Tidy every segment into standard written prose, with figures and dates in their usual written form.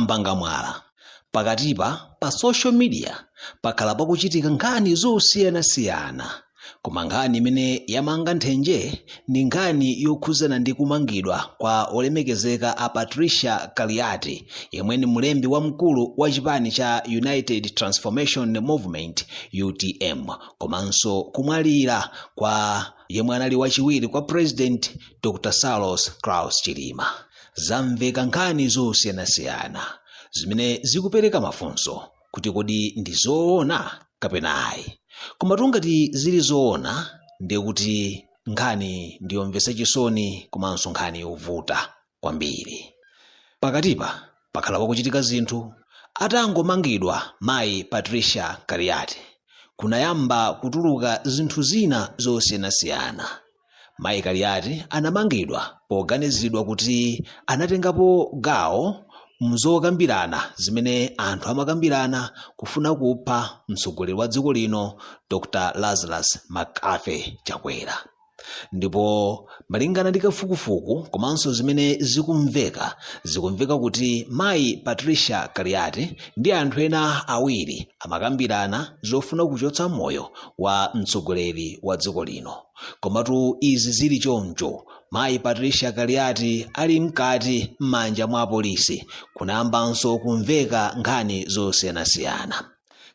Kambangamwala. Pakatipa pa social media pakhala pakuchitika nkhani zosiyanasiyana, koma nkhani imene yamanga nthenje ndi nkhani yokhuzana ndi kumangidwa kwa olemekezeka a Patricia Kaliati, yemwe ndi mlembi wamkulu wa chipani cha United Transformation Movement, UTM, komanso kumwalira kwa yemwe anali wachiwiri kwa President Dr Saulos Klaus Chilima. Zamveka nkhani zosiyanasiyana zimene zikupereka mafunso kuti kodi ndi zoona kapena ayi. Koma tungati zili zoona, ndiye kuti nkhani ndiyomvetsa chisoni komanso nkhani yovuta kwambiri. Pakatipa pakhala pakuchitika zinthu. Atangomangidwa mayi Patricia Kaliati, kunayamba kutuluka zinthu zina zosiyanasiyana. Mayi Kaliati anamangidwa poganiziridwa kuti anatengapo gawo mzokambirana zimene anthu amakambirana kufuna kupha mtsogoleri wa dziko lino, Dr Lazarus McCarthy Chakwera. Ndipo malingana ndi kafukufuku komanso zimene zikumveka, zikumveka kuti mayi Patricia Kaliati ndi anthu ena awiri amakambirana zofuna kuchotsa moyo wa mtsogoleri wa dziko lino. Komatu izi zili choncho, mayi Patricia Kaliati ali mkati m'manja mwa apolisi, kunayambanso kumveka nkhani zosiyanasiyana.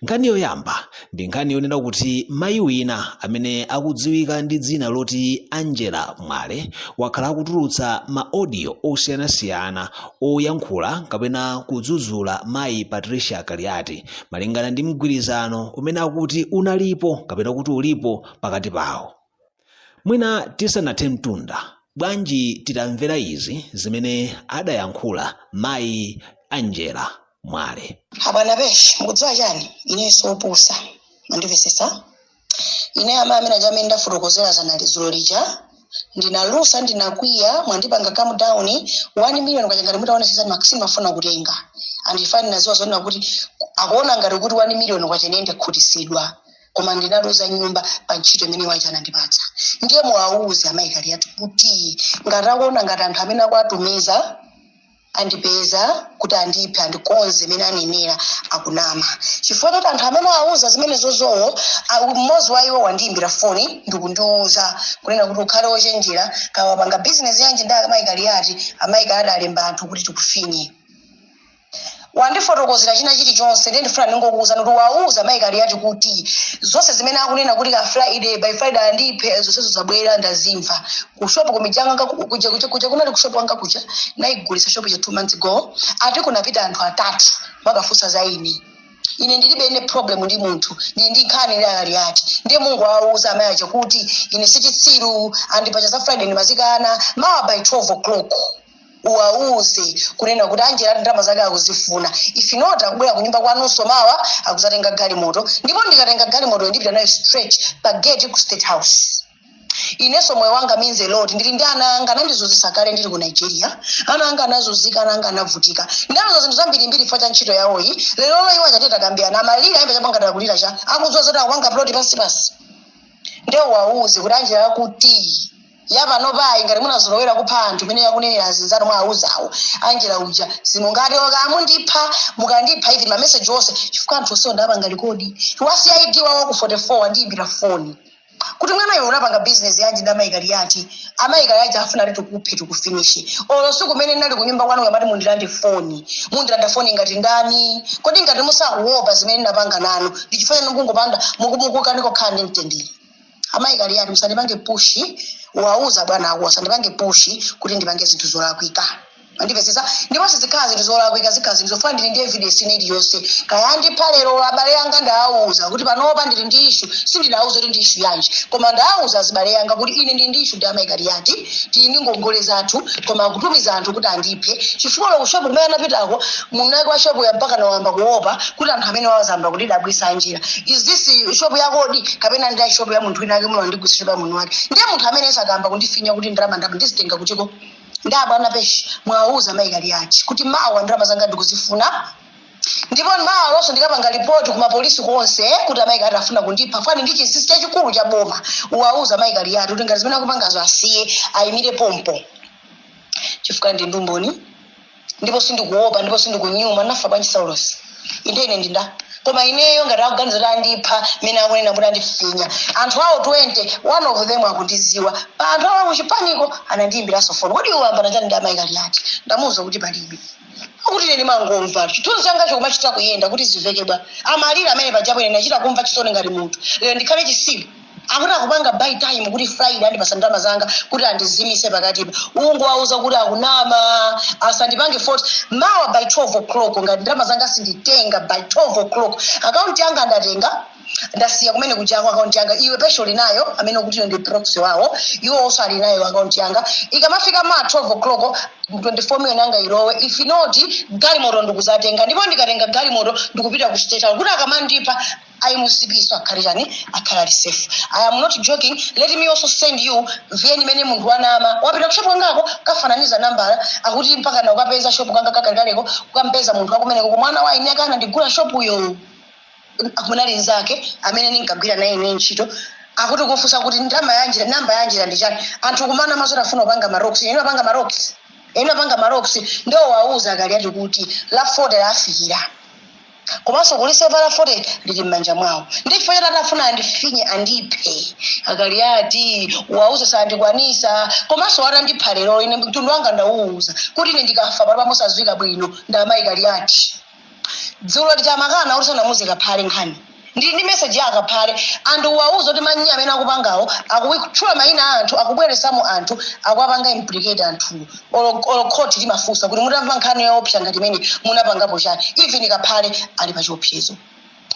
Nkhani yoyamba ndi nkhani yonena kuti mayi wina amene akudziwika ndi dzina loti Angela Mwale wakhala akutulutsa ma audio osiyanasiyana oyankhula kapena kudzudzula mayi Patricia Kaliati malingana ndi mgwirizano umene akuti unalipo kapena kuti ulipo pakati pawo. Mwina tisanathe mtunda, bwanji titamvera izi zimene adayankhula mayi Angela Mwale? Abwana Peshi, mukudziwa chani? Ine sopusa, mandimvetsetsa. Ine amayi amene aja amene ndafotokozera zanali dzulo lija, ndinalusa, ndinakwiya, mwandipanga calm down. 1 million kwacha ngati mutaonesesa simafuna kutenga. Andifani naziwa zonena kuti akuona ngati kuti 1 million kwacha ine ndakhutisidwa, koma ndinaluza nyumba pa ntchito imene wacha anandipatsa. Ndiye muwauze amayi Kaliati kuti ngati akuona ngati anthu amene akuatumiza andipeza kuti andiphe, andikonze imene anenera, akunama, chifukwa choti anthu amene auza zimene zozowo, mmodzi wa iwo wandiyimbira foni ndikundiuza kunena kuti ukhale wochenjera, kawapanga bizinesi yanji ndi amayi Kaliati. Amayi Kaliati alemba anthu kuti tikufinye. Wandifotokozera china chilichonse. Ndiye ndifuna ndingokuwuzani kuti wauza amayi Kaliati kuti zonse zimene akunena kuti ka Friday, by Friday andiphe, zonsezo zabwera, ndazimva. Kushopu kumijanga kuja, kuja, kuja kunali kushopu anga kuja, naigulisa shopu cha 2 months ago, ati kunapita anthu atatu makafunsa za ine. Ine ndilibe ine problem ndi munthu, ndili ndi nkhani ndi Akaliati. Ndiye Mungu awauza amayi aja kuti ine sichitsiru, andipacha za Friday ndimazikana. Mawa by 12 o'clock uwauze kunena kuti Angela ndalama zake akuzifuna. If not, akubwera kunyumba kwanunso mawa, akuzatenga galimoto, ndipo ndikatenga galimoto ndipita nayo straight pa gate ku State House. Inenso moyo wanga means a lot. Ndili ndi ana anga, anandizunzitsa kale ndili ku Nigeria. Ana anga anazunzika, ana anga anavutika, ndinaluza zinthu zambirimbiri chifukwa cha ntchito yawoyi. Lero iwo achateta kambiyana, amalira, ayimba chapanga kulira cha akudziwa zoti akupanga plot pansi pansi. Ndiye uwauze kuti Angela kuti yapano payi ngati munazolowera kupha anthu imene yakunenera azinzanu mwauzawo, Angela uja simungati mundipha, mukandipha ivi mameseji onse, chifukwa anthu onsewo ndapanga record. Wa CID wawo ku 44 wandiyimbira foni kuti mwana iwe unapanga business yanji ndi amayi Kaliati? Amayi Kaliati afuna ati tikuphe, tikufinishe. Olo siku kumene ndinali kunyumba kwanu ngamati mundilande foni, mundilanda foni ngati ndani? Kodi ngati musakuopa zimene ndinapanga nanu, ndi chifukwa chani mukungopanda mukukanika kukhala ndi mtendere? Amayi Kaliati, musandipange push. Wauza bwana ako asandipange push kuti ndipange zinthu zolakwika, andipezesa. Ndipo sizikhala zinthu zolakwika, zikhala zinthu zofuna. Ndili ndi evidence ine iliyonse. Kaya andipha lero, abale anga ndawauza kuti panopa ndili ndi issue. Sindinawuze kuti ndi issue yanji, koma ndawauza azibale anga kuti ine ndili ndi issue ndi amayi Kaliati, tili ndi ngongole zathu, koma akutumiza anthu kuti andiphe, chifukwa lo kushopu kumene anapitako, munake wa shopu ya mpaka nawamba kuopa kuti anthu amene wawazamba kundidabwisa njira. Is this shopu yakodi kapena ndi shopu ya munthu wina ake? Muno wandigwisa shopu ya munthu wake. Ndiye munthu amene sakamba kundifinya kuti ndalama ndalama ndizitenga kutiko? Ndi abwana Peshi, mwauza amayi Kaliati kuti mawa ndalama zanga ndikuzifuna, ndipo mawa lonso ndikapanga ripoti kumapolisi konse kuti amayi Kaliati afuna kundipha. Fani ndi chinsinsi chachikulu cha boma. Uwauza amayi Kaliati kuti ngati zimene akupangazo asiye, ayimire pompo, chifukwa ndi ndumboni. Ndipo sindikuopa, ndipo sindikunyuma. Nafa bwanji Saulos? Inde, ine ndinda, koma ineyo ngati akuganiza kuti andipha, mene akunena kuti andifinya, anthu awo 20, one of them akundiziwa pa anthu awo akuchipaniko, anandiyimbiranso foni kuti, "Iwe wambana chani ndi amayi Kaliati?" Ndamuwuza kuti palibe, akuti ine ndimangomva chithunzi changacho kumachita kuyenda kuti ziveke bwa. Amalira amene pajapo, ine ndachita kumva chisoni ngati munthu. Lero ndikhale chisilu? Akuti akupanga buy time kuti Friday andipasa ndalama zanga kuti andizimise pakatipa. Ungowauza kuti akunama, asandipange fault. Mawa by 12 o'clock, ngati ndalama zanga sinditenga by 12 o'clock, akaunti yanga ndatenga, ndasiya kumene kujako akaunti yanga. Iwe pesho linayo, amene ukuti ndi proxy wawo, iwo also ali nayo akaunti yanga. Ikamafika ma 12 o'clock, 24 million yanga ilowe. If not, galimoto ndikuzatenga, ndipo ndikatenga galimoto ndikupita ku State House kuti akamandipa ayimusipiso akhale chani, akhale ali safe. I am not joking. Let me also send you VN imene munthu wanama wapita kushopu kangako, kafananiza nambala, akuti mpaka na ukapeza shopu kanga kakalikaleko, kukampeza munthu wakumeneko, kumwana wa ine akana ndigula shopuyo, munali nzake amene ninkagwira naye ine ntchito. Akuti kufunsa kuti ndama yanjira, namba yanjira ndi chani. Anthu kumana maso afuna kupanga maroks, ine apanga maroks, ine apanga maroks. Ndio wauza Kaliati kuti la 40 lafikira, komanso kulisepa la 40 lili m'manja mwawo. Ndi chifukwa choti atafuna andifinye, andiphe, Akaliati wauza sandikwanisa. Komanso atandipha lero, ine mtundu wanga ndauwuza kuti ine ndikafa pano pamusazwika bwino ndamayi Kaliati. Dzulo lichamakana kuti sanamuze Kaphale nkhani, ndili ndi message ya Akaphale. Anthu wauza kuti manyi amene akupangawo, akutchula mayina a anthu, akubweresamo anthu, akuapanga implicate anthuwo. Olo court limafunsa kuti mutamva nkhani yoopsa ngati imene, munapangapo chani? Even Kaphale ali pa chiopsezo.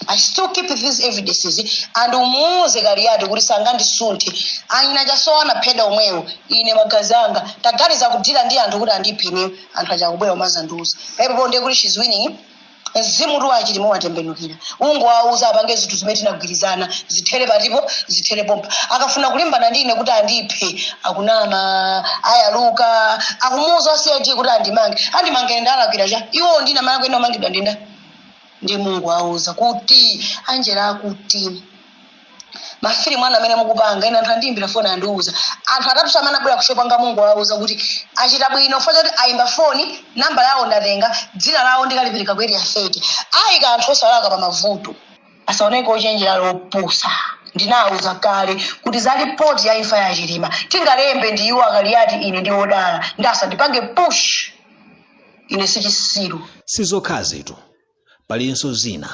I still keep these evidences, and umuuze Kaliati kuti sangandisunthe. Anyina chasowa anaphedwa omwewo, ine magazi anga taganiza kudira ndi anthu kuti andiphe ineyo. Anthu achakubwera umazandiuza paipopo, ndiye kuti she's winning. Mzimu wachilimo watembenukira. Ungowauza apange zinthu zimene tinagwirizana, zithere patipo, zithere pompa. Akafuna kulimbana ndi ine kuti andiphe, akunama, ayaluka. Akumuuza wa CID kuti andimange, andimangene ndalakwira cha iwo ndina mana kuyenda kumangidwa ndinda ndi Mungu. Auza kuti Anjela akuti mafilimu anu amene mukupanga, ine anthu andiyimbira foni, andiuza anthu atatu amene abwera kushopanga. Mungu auza kuti achita bwino fa choti ayimba foni, namba yawo ndatenga, dzina lawo ndikalipereka ku Area 30, ayika anthu osalaka pa mavuto, asaoneke ochenjera lopusa. Ndinawuza kale kuti za ripoti ya imfa ya Chilima tingalembe ndi iwo Akaliati, ine ndi odala ndasandipange push, ine sichisiru. Sizokhazitu, palinso zina.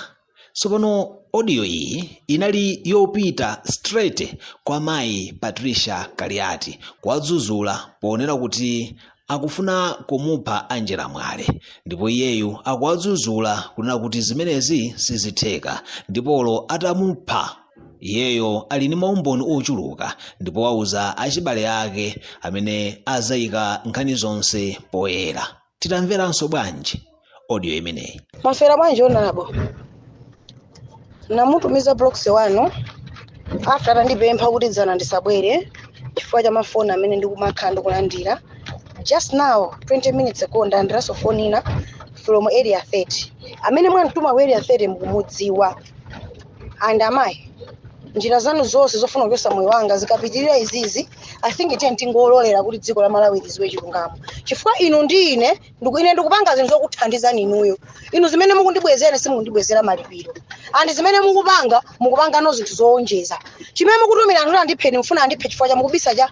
Tsopano audio iyi inali yopita straight kwa mayi Patricia Kaliati, kuwadzudzula poonera kuti akufuna kumupha Angela Mwale, ndipo iyeyu akuwadzudzula kunena kuti zimenezi sizitheka, ndipolo atamupha iyeyo ali ndi maumboni ochuluka, ndipo wauza achibale ake amene azayika nkhani zonse poyera. Titamveranso bwanji audio imeneyi? Mwaswera bwanji, Honorable? Namutumiza proxy wanu after atandipempha kuti dzana ndisabwere chifukwa cha mafoni amene ndikumakhala ndikulandira. Just now, 20 minutes ago, ndalandiranso foni ina from Area 30. Amene mwamtuma ku Area 30 mukumudziwa. And amayi, njira zanu zonse zofuna kuchosa moyo wanga zikapitirira izizi, I think tiye tingololera kuti dziko la Malawi liziwe chilungamo, chifukwa inu ndi ine ine ndikupanga zinthu zokuthandizani inuyo. Inu zimene mukundibwezera, simukundibwezera malipiro, and zimene mukupanga, mukupangano zinthu zowonjeza. Chimene mukutumira anthu kuti andipheni, mufuna andiphe chifukwa cha mukubisa cha?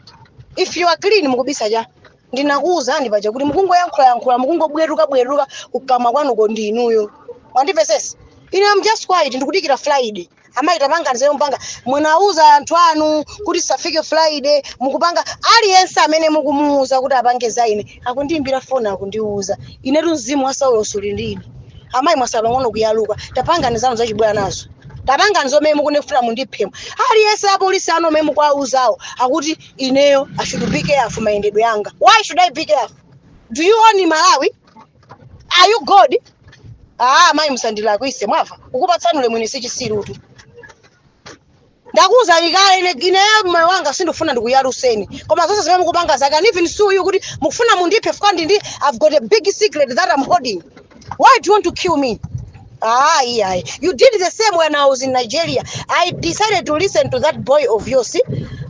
If you are clean, mukubisa cha? Ndinakuwuzani paja kuti mukungoyankhulayankhula, mukungobweruka bweruka kukamwa kwanuko ndi inuyo. Mwandimvesesa? Ine am just quiet, ndikudikira Friday. Amayi, tapanga nzeru, mpanga munauza anthu anu kuti safike Friday. Mukupanga aliyense amene mukumuuza kuti apange za ine akundiyimbira foni, akundiuza. Inetu mzimu wa Saulo suli ndine. Amayi, mwasala pang'ono kuyaluka. Tapangani zanu zachibwera nazo, tapangani zomwe mukunefuna mundiphemo. Aliyense apolisi anu omwe mukuwauzawo akuti ineyo I should be careful mayendedwe anga. Why should I be careful? Do you own Malawi? Are you God? Ah, mayi, musandilakwise, mwava? Ukupatsani ulemu, ine sichisirutu. Ndakuwuzani kale, ine ineyo moyo wanga sindifuna ndikuyaluseni, koma zonse zimene mukupanga zake, and even sue you kuti mukufuna mundiphe fuka ndi I've got a big secret that I'm holding. Why do you want to kill me? Ah, yeah. You did the same when I was in Nigeria. I decided to listen to that boy of yours.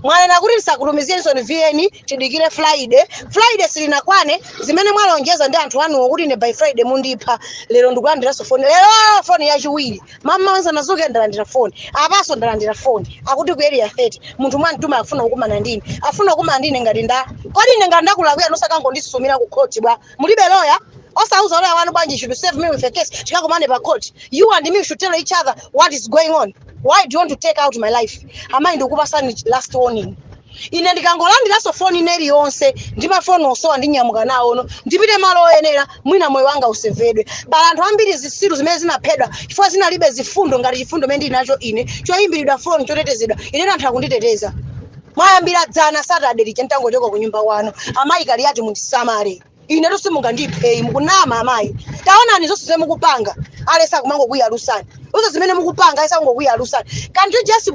Mwanena kuti ndisakutumizirenso VN, tidikire Friday. Friday silinakwane. Zimene mwalonjeza ndi anthu anuwo kuti ine by Friday mundipha, lero ndikulandiranso foni. Lero foni yachiwiri, mama wanza nazuke, ndalandira foni. Apaso ndalandira foni, akuti ku Area 30 munthu mwamtuma afuna kukumana ndine, afuna kukumana ndine. Ngati nda kodi ine ngati ndakulakwira, nosakangondisumira ku court bwa? Mulibe lawyer? Osauza lawyer wanu bwanji should save me with a case, tikakumane pa court? You and me should tell each other what is going on. Why do you want to take out my life? Amayi, ndikupasani last warning. Ine ndikangolandiranso foni ine iliyonse, ndi mafoni osowa, ndinyamuka nawono, ndipite malo oyenera, mwina moyo wanga usevedwe. Pala anthu ambiri zisilu zimene zinaphedwa chifukwa zinalibe zifundo ngati chifundo imene ndili nacho ine, choyimbiridwa foni, chotetezedwa. Ine anthu akunditeteza. Mwayambira dzana Saturday lija nditangochoka ku nyumba kwanu. Amayi Kaliyati, mundisamale. Ine simungandipheyi, mukunama amayi. Taonani zonse zimene mukupanga, alesa kumangokuyalusani. Zonse zimene mukupanga, alesa kungokuyalusani. Can't you just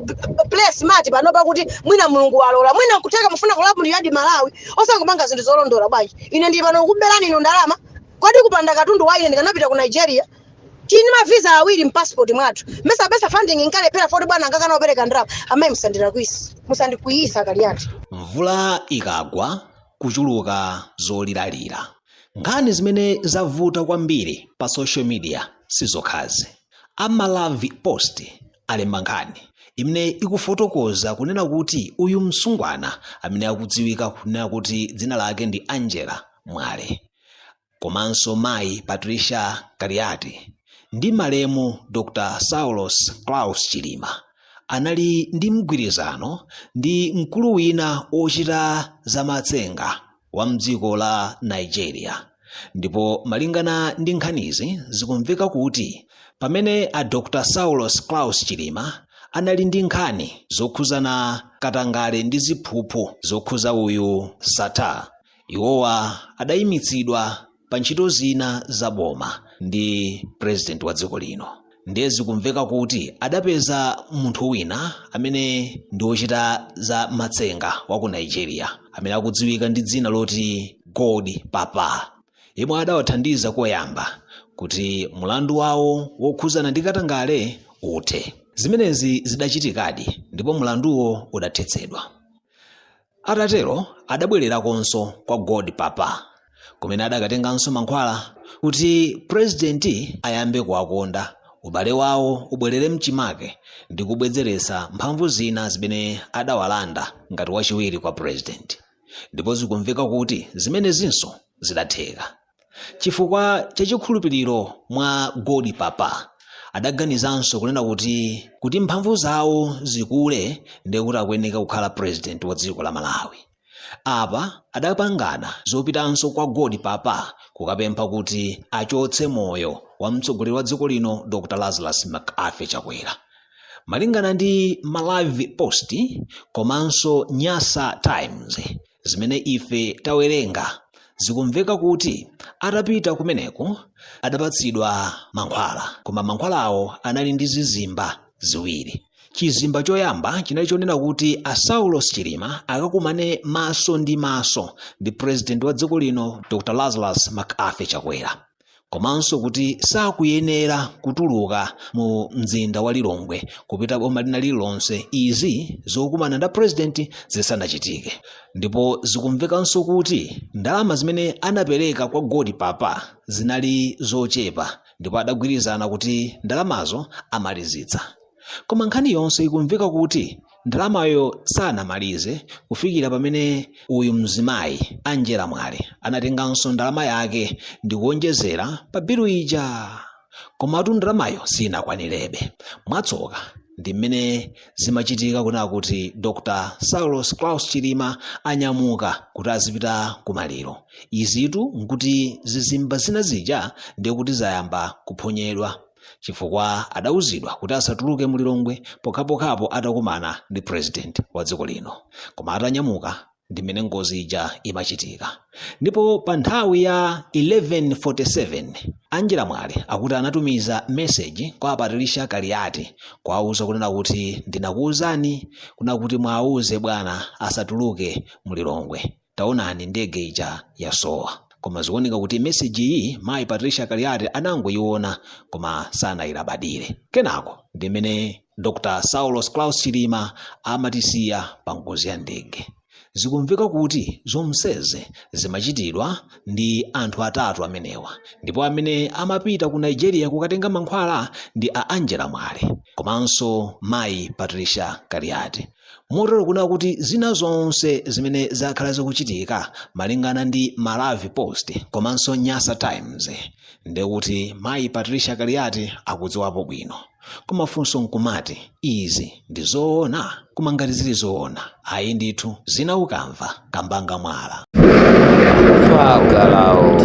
play smart panopa, kuti mwina Mulungu walola, mwina nkuteka mufuna kulamuliradi Malawi? Osangopanga zinthu zolondola bwanji? Ine ndili pano kukuberani inu ndalama? Kodi kupanda katundu wa ine ndikanapita ku Nigeria? Tini mavisa awiri mpassport mwathu. Mesa besa funding inkalephera foti bwana angakana opereka ndalama? Amayi, musandilakwise, musandikwiyisa, Kaliyati. Mvula ikagwa kuchuluka zoliralira. Nkhani zimene zavuta kwambiri pa social media sizokhazi. Amalawi Post alemba nkhani imene ikufotokoza kunena kuti uyu msungwana amene akudziwika kunena kuti dzina lake ndi Angela Mwale, komanso mayi Patricia Kaliati ndi malemu Dr Saulos Klaus Chilima anali ndi mgwirizano ndi mkulu wina ochita zamatsenga wa mdziko la Nigeria. Ndipo malingana ndi nkhanizi, zikumveka kuti pamene a Dr Saulos Klaus Chilima anali ndi nkhani zokhuzana katangale ndi ziphuphu zokhuza uyu Sata, iwowa adayimitsidwa pa ntchito zina za boma ndi president wa dziko lino. Ndiye zikumveka kuti adapeza munthu wina amene ndi wochita za matsenga wa ku Nigeria, amene akudziwika ndi dzina loti God Papa, yemwe adawathandiza koyamba kuti mulandu wawo wokhuzana ndi katangale uthe. Zimenezi zidachitikadi ndipo mulanduwo udathetsedwa. Atatero adabwererakonso kwa God Papa, kumene adakatenganso mankhwala kuti purezidenti ayambe kuwakonda, ubale wawo ubwerere mchimake ndi kubwezeretsa mphamvu zina zimene adawalanda ngati wachiwiri kwa purezidenti. Ndipo zikumveka kuti zimenezinso zidatheka. Chifukwa cha chikhulupiriro mwa God Papa, adaganizanso kunena kuti mphamvu zawo zikule, ndiye kuti akuyeneka kukhala president wa dziko la Malawi. Apa adapangana zopitanso kwa God Papa kukapempha kuti achotse moyo wa mtsogoleri wa dziko lino Dr Lazarus McCarthy Chakwera. Malingana ndi Malawi Post komanso Nyasa Times zimene ife tawerenga, zikumveka kuti atapita kumeneko adapatsidwa mankhwala, koma mankhwalawo anali ndi zizimba ziwiri. Chizimba choyamba chinali chonena kuti a Saulos Chilima akakumane maso ndi maso ndi president wa dziko lino Dr Lazarus McCarthy Chakwera, komanso kuti sakuyenera kutuluka mu mzinda wa Lilongwe kupita boma lina lililonse izi zokumana ndi president zisanachitike. Ndipo zikumvekanso kuti ndalama zimene anapereka kwa God Papa zinali zochepa, ndipo adagwirizana kuti ndalamazo amalizitsa. Koma nkhani yonse ikumveka kuti ndalamayo sanamalize kufikira pamene uyu mzimayi Angela Mwale anatenganso ndalama yake ndi kuonjezera pa bilu ija, komatu ndalamayo sinakwanirebe. Mwatsoka ndi mmene zimachitika kunena kuti Dr Saulos Klaus Chilima anyamuka kuti azipita kumaliro. Izitu nkuti zizimba zina zija ndiye kuti zayamba kuphonyedwa, chifukwa adauzidwa kuti asatuluke mu Lilongwe pokhapokhapo atakumana ndi president wa dziko lino. Koma atanyamuka ndi mmene ngozi ija imachitika. Ndipo pa nthawi ya 11:47 Angela Mwale akuti anatumiza message kwa Patricia Kaliati kuwauza kunena kuti, "Ndinakuwuzani kunena kuti mwauze bwana asatuluke mu Lilongwe. Taonani, ndege ija yasowa." Koma zikuoneka kuti meseji iyi mayi Patricia Kaliati anangoyiona koma sanayilabadire. Kenako ndi mmene Dr Saulos Klaus Chilima amatisiya pa ngozi ya ndege. Zikumveka kuti zonsezi zimachitidwa ndi anthu atatu amenewa, ndipo amene amapita ku Nigeria kukatenga mankhwala ndi a Angela Mwale komanso mayi Patricia Kaliati. Motero kuna kuti zina zonse zimene zakhala zikuchitika malingana ndi Malawi Post komanso Nyasa Times, ndekuti mayi Patricia Kaliati akudziwapo bwino. Koma funso nkumati, izi ndi zoona? Koma ngati zili zoona, ayi ndithu, zina ukamva kambanga mwala. Fakalao.